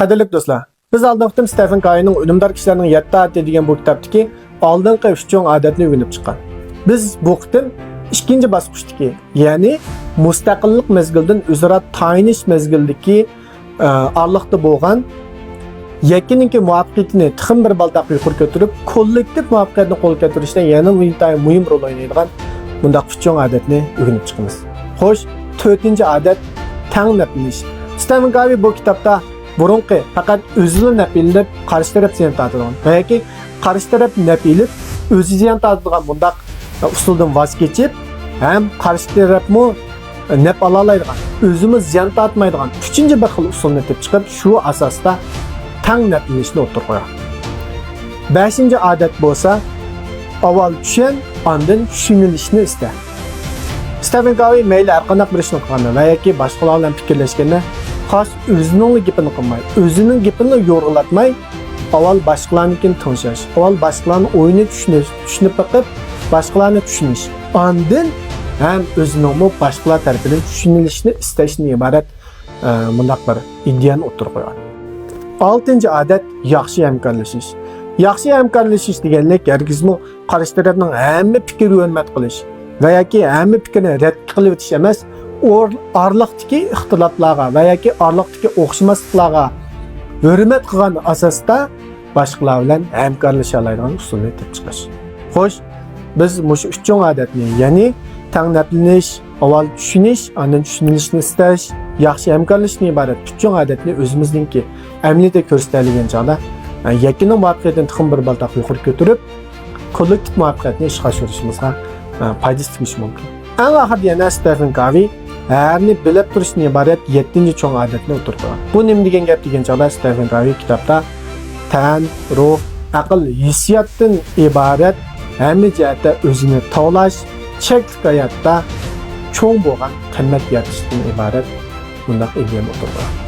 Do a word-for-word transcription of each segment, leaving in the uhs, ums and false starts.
قەدىرلىك دوستلار، بىز ئالدىنقى قېتىم ستېفېن كاۋېينىڭ ئۈنۈمدار كىشىلەرنىڭ يەتتە ئادىتى دېگەن بۇ كىتابتىكى ئالدىنقى ئۈچ چوڭ ئادەتنى ئۆگىنىپ چىققان. بىز بۇ قېتىم ئىككىنچى باسقۇچتىكى، يەنى مۇستەقىللىق مەزگىلىدىن ئۆزئارا تايىنىش مەزگىلىدىكى، ئە، ئارىلىقتا بولغان يەككىنىڭكى مۇۋەپپەقىيىتىنى تېخىمۇ بىر بالداق يۇقىرى كۆتۈرۈپ، كوللېكتىپ مۇۋەپپەقىيەتنى قولغا كەلتۈرۈشتە يەنە ئىنتايىن مۇھىم رول ئوينايدىغان مۇنداق ئۈچ چوڭ ئادەتنى ئۆگىنىپ چىقىمىز. خوش، تۆتىنچى ئادەت، تەڭ نەپلىنىش. ستېفېن كاۋېي بۇ كىتابتا بۇرۇنقى پەقەت ئۆزىلا نەپ ئېلىپ، قارشى تەرەپ زىيان تارتىدىغان ۋە ياكى قارشى تەرەپ نەپ ئېلىپ، ئۆزى زىيان تارتىدىغان بۇنداق ئۇسۇلدىن ۋاز كېچىپ، ھەم قارشى تەرەپمۇ نەپ ئالالايدىغان، ئۆزىمۇ زىيان تارتمايدىغان ئۈچىنچى بىر خىل ئۇسۇلنى تېپىپ چىقىپ، شۇ ئاساستا تەڭ نەپلىنىشنى ئوتتۇرىغا قويغان. بەشىنچى ئادەت بولسا، ئاۋۋال چۈشەن، ئاندىن چۈشىنىۋېلىشنى ئىستە. ستېفېن كاۋېي مەيلى ھەرقانداق بىر ئىشنى قىلغاندا ۋە ياكى باشقىلار بىلەن پىكىرلەشكەندە، خاس ئۆزىنىڭلا گېپىنى قىلماي، ئۆزىنىڭ گېپىنىلا يورغىلاتماي، ئاۋۋال باشقىلارنىڭكىنى تىڭشاش، ئاۋۋال باشقىلارنىڭ ئويىنى چۈشىنىش، چۈشىنىپ بېقىپ، باشقىلارنى چۈشىنىش، ئاندىن ھەم ئۆزىنىڭمۇ باشقىلار تەرىپىدىن چۈشىنىلىشىنى ئىستەشتىن ئىبارەت، ئە، مۇنداق بىر ئىدىيەنى ئوتتۇرىغا قويغان. ئالتىنچى ئادەت، ياخشى ھەمكارلىشىش. ياخشى ھەمكارلىشىش دېگەنلىك ھەرگىزمۇ قارشى تەرەپنىڭ ھەممە پىكرىگە ھۆرمەت قىلىش ۋە ياكى ھەممە پىكرىنى رەت قىلىۋېتىش ئەمەس، ئور-، ئارىلىقتىكى ئىختىلاپلارغا ۋە ياكى ئارىلىقتىكى ئوخشىماسلىقلارغا ھۆرمەت قىلغان ئاساستا باشقىلار بىلەن ھەمكارلىشالايدىغان ئۇسۇلنى تېپىپ چىقىش. خوش، بىز مۇشۇ ئۈچ چوڭ ئادەتنى، يەنى تەڭ نەپلىنىش، ئاۋۋال چۈشىنىش، ئاندىن چۈشىنىلىشنى ئىستەش، ياخشى ھەمكارلىشىشتىن ئىبارەت ئۈچ چوڭ ئادەتنى ئۆزىمىزنىڭكى ئەمەلىيەتتە كۆرسىتەلىگەن چاغدا، يەككىنىڭ مۇۋەپپەقىيىتىنى تېخىمۇ بىر بالداق يۇقىرى كۆتۈرۈپ، كوللېكتىپ مۇۋەپپەقىيەتنى ئىشقا ئاشۇرۇشىمىزغا، ئە، پايدىسى تېگىشى مۇمكىن. ئەڭ ئاخىرىدا يەنە ستېفېن كاۋېي ھەرنى بىلىپ تۇرۇشتىن ئىبارەت يەتتىنچى چوڭ ئادەتنى ئوتتۇرىغا قويغان. بۇ نېمە دېگەن گەپ دېگەن چاغدا، ستېفېن كاۋېي كىتابتا تەن، روھ، ئەقىل، ھېسسىياتتىن ئىبارەت ھەممە جەھەتتە ئۆزىنى تاۋلاش، چەكلىك ھاياتتا چوڭ بولغان قىممەت يارىتىشتىن ئىبارەت بۇنداق ئىدىيەنى ئوتتۇرىغا قويغان.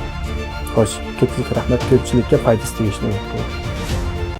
خوش، كۆپچىلىككە رەھمەت، كۆپچىلىككە پايدىسى تېگىشىنى ئۈمىد قىلىمەن.